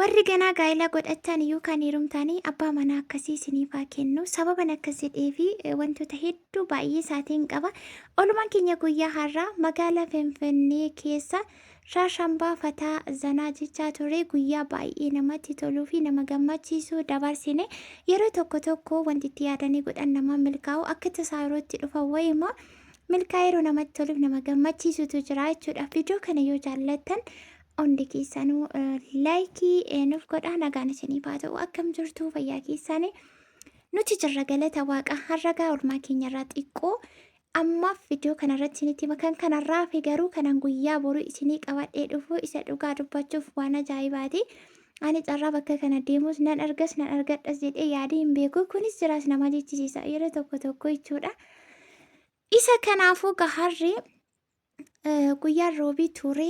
Warri ganaa gaa'ela godhattan yookaan heerumtanii abbaa manaa akkasii isiniif haa kennu. Sababan akkas jedheefi wantoota hedduu baay'ee isaatiin qaba. Oolmaan keenya guyyaa har'aa magaalaa Finfinnee keessa Shaashambaa fataa zanaa jechaa ture. Guyyaa baay'ee namatti toluu fi nama gammachiisu dabarsine. Yeroo tokko tokko wanti itti yaadanii godhan nama milkaa'u akka tasaa yeroo itti dhufan wayii immoo milkaa'ee yeroo namatti toluuf nama gammachiisutu jira jechuudha. Viidiyoo kana yoo jaallattan hundi keessanuu laayikii nuuf godhaa. Nagaan isiniif haa ta'u. Akkam jirtu, fayyaa keessanii? Nuti jirra, galata waaqa. Har'a oolmaa keenyarraa xiqqoo ammaaf viidiyoo kanarratti isinitti hima. Kan kanarraa hafe garuu kanan guyyaa boruu isinii qabadhee dhufu isa dhugaa dubbachuuf waan ajaa'ibaati. Ani carraa bakka kana deemus nan argas nan argadhas jedhee yaadee hin beeku. Kunis jiraas nama jechisiisa yeroo tokko tokko jechuudha. Isa kanaafuu gaharri guyyaan roobii ture,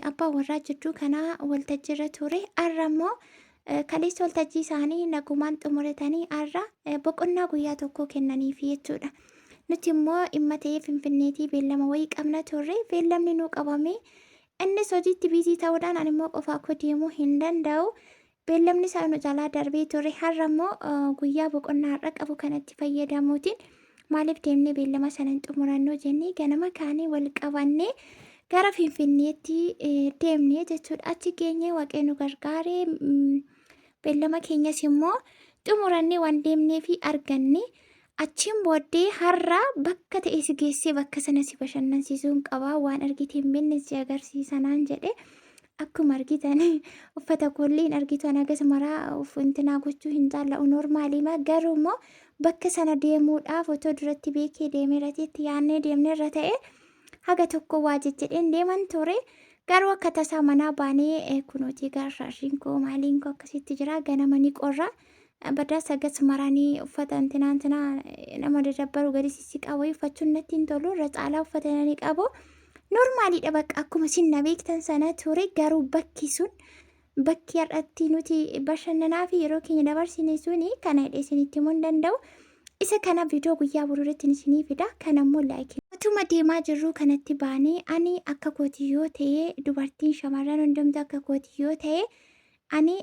abbaan warraa jidduu kanaa waltajjiirra ture. Har'a immoo kaleessa waltajjii isaanii nagumaan xumuratanii har'a boqonnaa guyyaa tokkoo kennaniifi jechuudha. Nuti immoo dhimma ta'ee Finfinneetii beellama wayii qabna turre, beellamni nuu qabame. Innis hojiitti biizii ta'uudhaan ani immoo qofaa koo deemuu hin danda'u. Beellamni isaa nu jalaa darbee ture. Har'a immoo guyyaa boqonnaa har'a qabu kanatti fayyadamuutiin maaliif deemnee beellama sana hin xumurannoo jennee ganama kaanee wal qabannee gara Finfinneetti deemnee jechuudha. Achi geenyee waaqee nu gargaaree beellama keenyas immoo xumurannee waan deemnee fi arganne. Achiin booddee har'a bakka ta'e si geessee bakka sana si bashannansiisuun qabaa, waan argite hin beekne si agarsiisa naan jedhe. Akkuma argitan uffata koollee hin argitu, ani hagas maraa intinaa gochuu hin jaalladhu noormaaliima, garuu immoo bakka sana deemuudhaaf otoo duratti beekee deemeera itti yaadnee deemneerra ta'e haga tokko waa jejjedheen deeman ture. Garuu akka tasaa manaa baanee kunooti gaarraashiin koo maaliin koo akkasitti jira, ganama ni qorra. Badaa sagas maranii uffata intinaa intinaa nama dadabbaru gadi sissiqaa wayii uffachuun natti hin tolu, irra caalaa uffata nani qabu. Noormaaliidha bakka akkuma isin na beektan sana ture, garuu bakki sun, bakki har'atti nuti bashannanaa fi yeroo keenya dabarsine suni kana hidhee isinitti himuu hin danda'u. Isa kana viidiyoo guyyaa boruu irratti isinii fida. Kana immoo laayikii. Otuma deemaa jirruu kanatti baanee, ani akka kooti yoo ta'e, dubartiin shamarran hundumtu akka kooti yoo ta'e, ani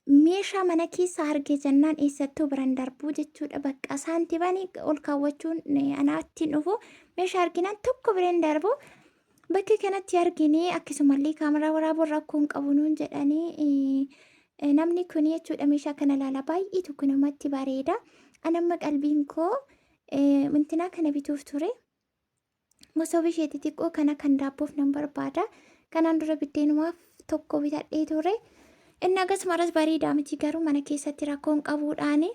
meeshaa mana keessa argee jennaan eessattuu biran darbuu jechuudha. Bakka saantiibanii ol kaawwachuun anaatti hin dhufu. Meeshaa arginaan tokko biran darbu. Bakka kanatti argine akkasumallee kaameraa waraabuun rakkoo hin qabu nuun jedhanii namni kun jechuudha. Meeshaa kana ilaala, baay'ee tokko namatti bareeda. Ani amma qalbiin koo intinaa kana bituuf ture. Masoobii ishee xixiqqoo kana kan daabboof nan barbaada. Kanaan dura biddeenumaaf tokko bitadhee ture. Inni akkasumas bareedaa miti, garuu mana keessatti rakkoo hin qabuudhaani.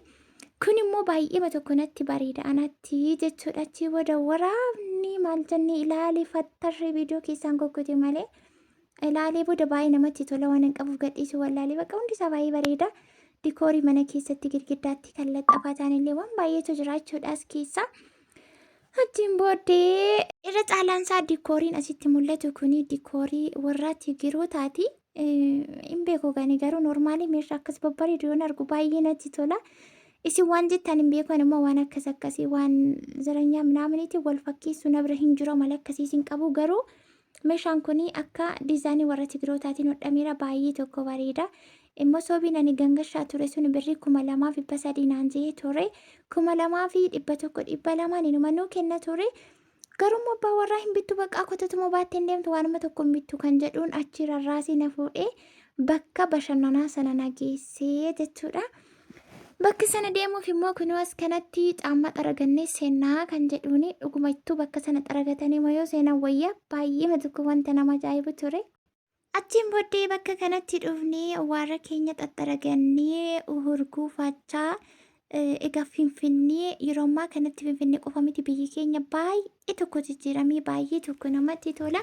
Kun immoo baay'eema tokko natti bareeda anatti jechuudha. Achii booda waraabni maal jennee ilaalee fattarree viidiyoo keessaan goggode malee ilaalee booda baay'ee namatti tola, waan hin qabuuf gadhiisuu wallaalee, bakka hundi isaa baay'ee bareeda. Dikoorii mana keessatti girgiddaatti kan laxxafatan illee waan baay'eetu jira jechuudha as keessa. Achiin booddee irra caalaan isaa dikooriin asitti mul'atu kuni dikoorii warra Tigirootaati. Hin beeku gani, garuu noormaalii meeshaa akkas babbareedu yoon argu baay'ee natti tola. Isin waan jettan hin beeku, immoo waan akkas akkasii waan zaranyaa minaaminiitiin wal fakkeessu na bira hin jiru, amala akkasiis hin qabu, garuu meeshaan kun akka diizaayinii warra Tigirootaatiin hodhameera, baay'ee tokko bareeda. Immoo soobiin ani gangashaa ture sun birrii 2300 naan jedhee ture. 2100, 200 inuma nuu kenna ture. Garuu immoo abbaa warraa hin bittu, bakka kotatuma baattee hin deemtu, waanuma tokko hin bittu kan jedhuun achi rarraasee na fuudhee bakka bashannanaa sana na geessee jechuudha. Bakka sana deemuuf immoo kunoo as kanatti caammaa xaragannee seenaa kan jedhuuni, dhugumattuu bakka sana xaragatanii moo yoo seenan wayyaa, baay'ee tokko wanta nama ajaa'ibu ture. Achiin booddee bakka kanatti dhufnee warra keenya xaxxaragannee hurguufachaa. Egaa Finfinnee yeroo ammaa kanatti, Finfinnee qofa miti, biyyi keenya baay'ee tokko jijjiiramee baay'ee tokko namatti tola.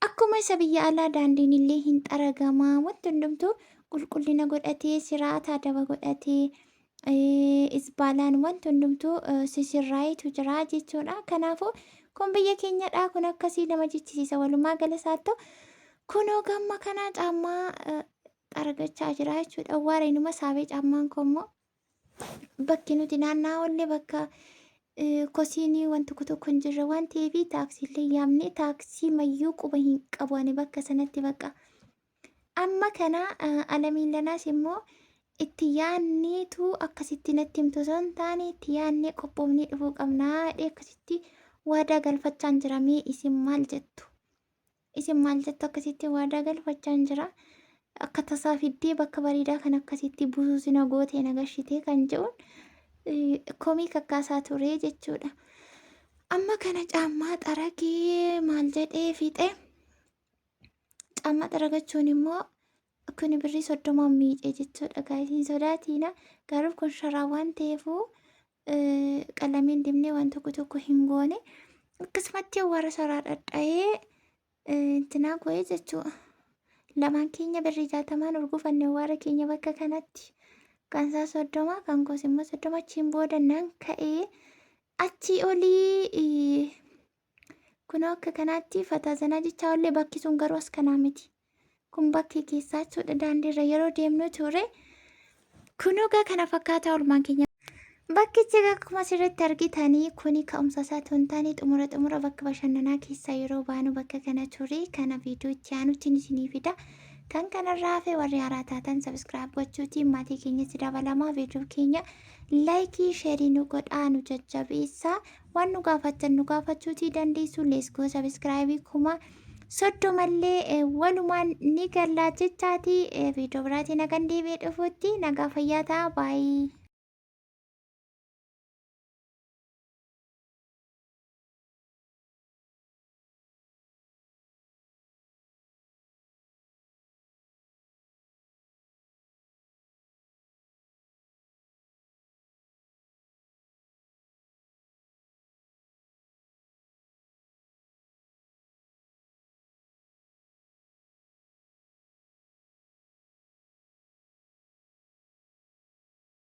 Akkuma isa biyya alaa daandiin illee hin xaragamaa, wanti hundumtuu qulqullina godhatee, siraata adaba godhatee, isbaalaan wanti hundumtuu sisirraayitu jira jechuudha. Kanaafuu kun biyya keenyadha. Kun akkasii nama jechisiisa walumaa gala isaattu. Kunoo gamma kanaa caammaa xaragachaa jira jechuudha. Awwaara inuma saabee caammaan koo immoo bakki nuti naanna'aa oolle bakka kosiin wanti tokko tokko hin jirre waan ta'eef taaksii illee yaamne, taaksii mayyuu quba hin qabu ani bakka sanatti bakka. Amma kana alamiillanaas immoo itti yaanneetu akkasitti natti himtu osoo hin taane itti yaannee qophoofnee dhufuu qabnaa jedhee akkasitti waadaa galfachaan jira. Mee isin maal jettu? Isin maal jettu akkasitti waadaa galfachaan jira. Akka tasaa fiddee bakka bareedaa kan akkasitti busuusi na gootee na gashitee kan jedhuun komii kakkaasaa ture jechuudha. Amma kana caammaa xaragee maal jedhee fixe. Caammaa xaragachuun immoo kun birrii 30n miicee jechuudha. Guys, hin sodaatiina. Garuu kun sharaa waan ta'eefuu qalameen dibnee waan tokko tokko hin goone. Akkasumatti warra sharaa dhadha'ee intinaa go'ee jechuudha. Lamaan keenya birrii 60n urgufanne warra keenya bakka kanatti. Kan isaa 30, kan koos immoo 30. Achiin booda nan ka'ee achii olii kunoo akka kanaatti fataazanaa jechaa ollee. Bakki sun garuu as kanaa miti. Kun bakkee keessaa jechuudha, daandiirra yeroo deemnu ture. Kunoo gaa kana fakkaataa oolmaan keenya. Bakkichi egaa akkuma asirratti argitanii kuni ka'umsa isaa otoo hin taane xumura xumura bakka bashannanaa keessaa yeroo baanu bakka kana ture. Kana viidiyoo itti aanutti isinii fida. Kan kanarraa hafe warri haaraa taatan subscribe gochuutiin maatii keenyatti dabalamaa, viidiyoo keenya like, share nu godhaa, nu jajjabeessaa. Waan nu gaafattan nu gaafachuutii dandeessu. Let's go, subscribe 30,000llee walumaan ni gallaa jechaati. Viidiyoo biraatiin hagan deebi'ee dhufuutti nagaa fayyaa ta'a. Baay'ee.